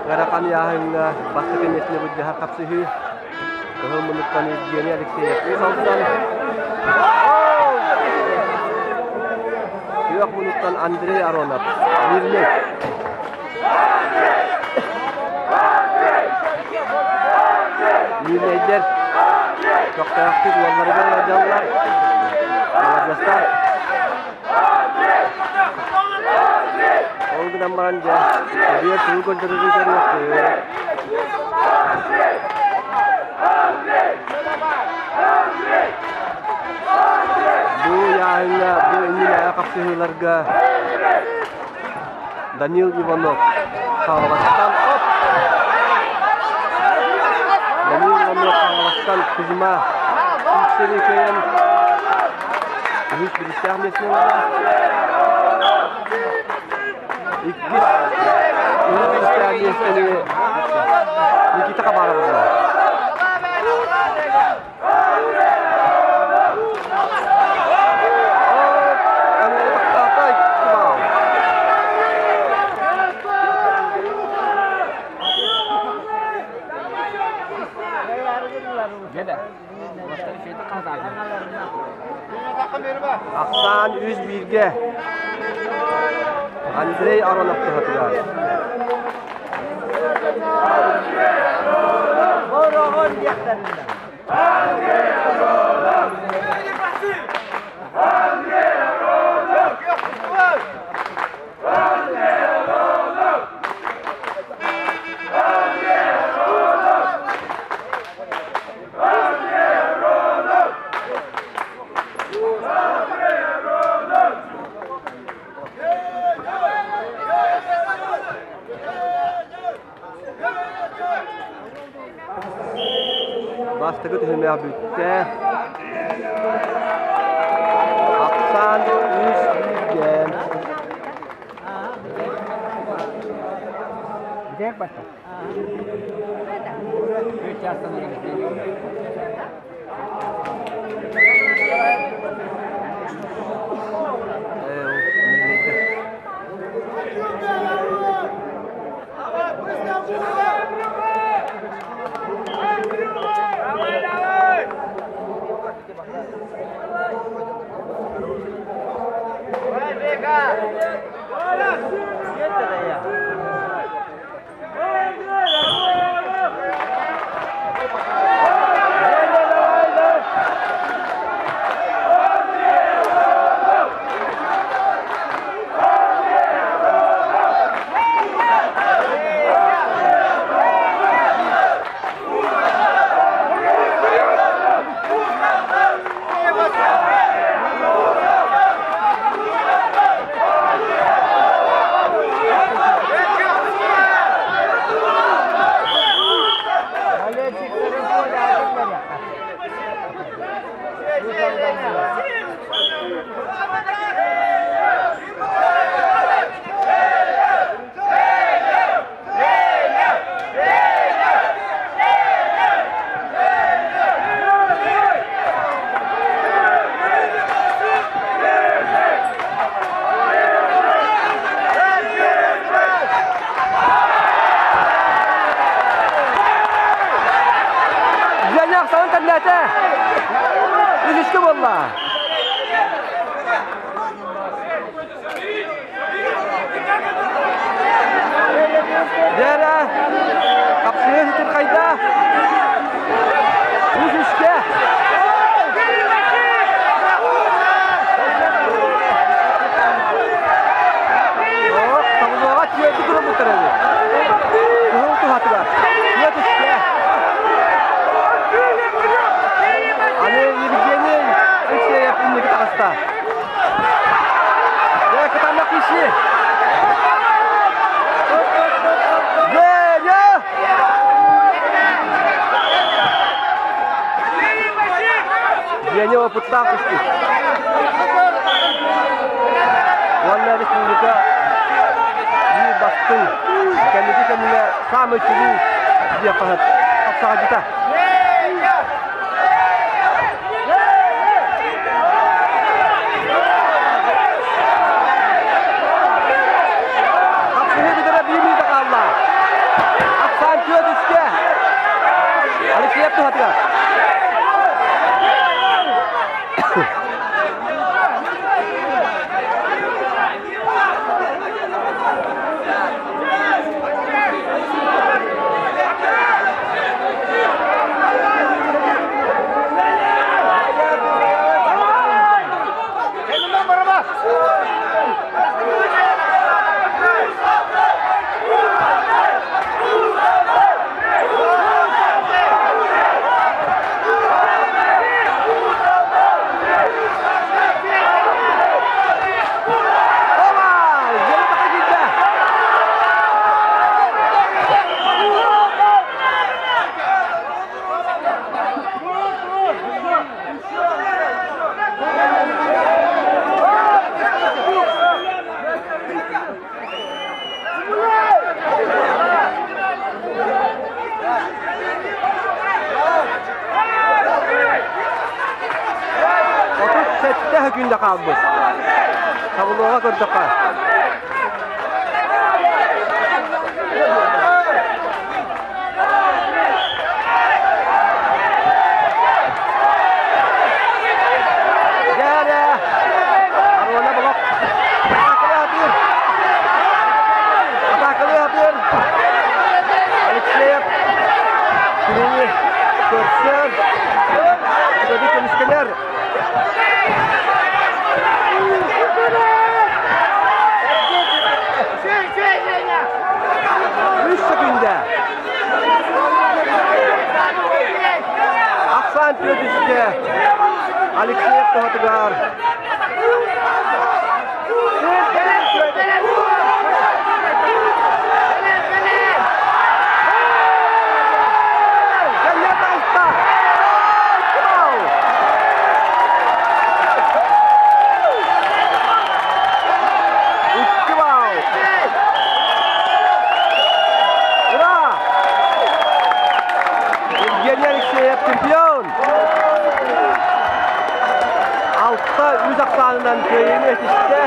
Ыарахан ыйааһыҥҥа бастакы миэстэни былдьаһар хапсыһыы. Кыһыл муннуктан Евгений Алексеев салсан. Күөх муннуктан Андрей Аронов. Мирный. Мирнэйдэр көхтөөхтүк уолларыгар ыалдьаллар. Маладьыастар. Ол гынан баран дьэ, көбүөр тугу көрдөрөрүн көрүөхпүт. Бу ыйааһыҥҥа, бу иннинээҕи хапсыһыыларга Данил Иванов Хаҥаластан оп! Данил Иванов Хаҥаластан Кузьма Сиксери кыайан үһүс бириистээх миэстэни ылла. Иккис үһүс бириистээх миэстэни Никита Хабаров ылла. Ахсаан үс бииргэ Андрей Аронов туһатыгар. Бороҕон диэхтэринэ. Бастакы түһүмэх бүттэ. Ахсаан үс бииргэ. Женя ахсаан кэллээтэ. Үһүскэ буолла. Дьэрэ, хапсыһыы сытырхайда. Үс үскэ. Табылыаҕа тиэрди турбуттар эбит. Опыттаах түспүт. Уонна республика биир бастыҥ, кэнники кэмҥэ саамай чулуу диэххэ сөп хапсаҕайдьыта. Хапсыһыы бүтэрэ биир мүнүүтэ хаалла. Ахсаан түөрт үскэ. Алексеев туһатыгар. 37 күндэ хаалбыт. Табылуоҕа көрдөххө. Дьэ, Аруона Болот атакалыы Атакалыы атыыр. Алексеев кинини көрсөр. Үчүгэйдик көмүскэнэр. Үс секүндэ. Ахсаан түөрт Алексеев туһатыгар. Кэллэ таҕыста! Икки бал! Ура! Евгений Алексеев чемпион! Алта үс ахсаанынан кыайыыны этистэ.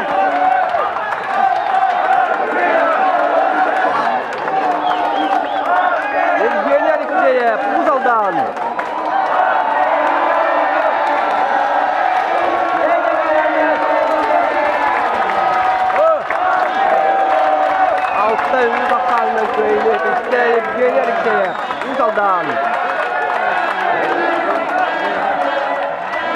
Евгений Алексеев Уус Алдан. Алта үс ахсаанынан кыайыыны этистэ Евгений Алексеев Уус Алдан.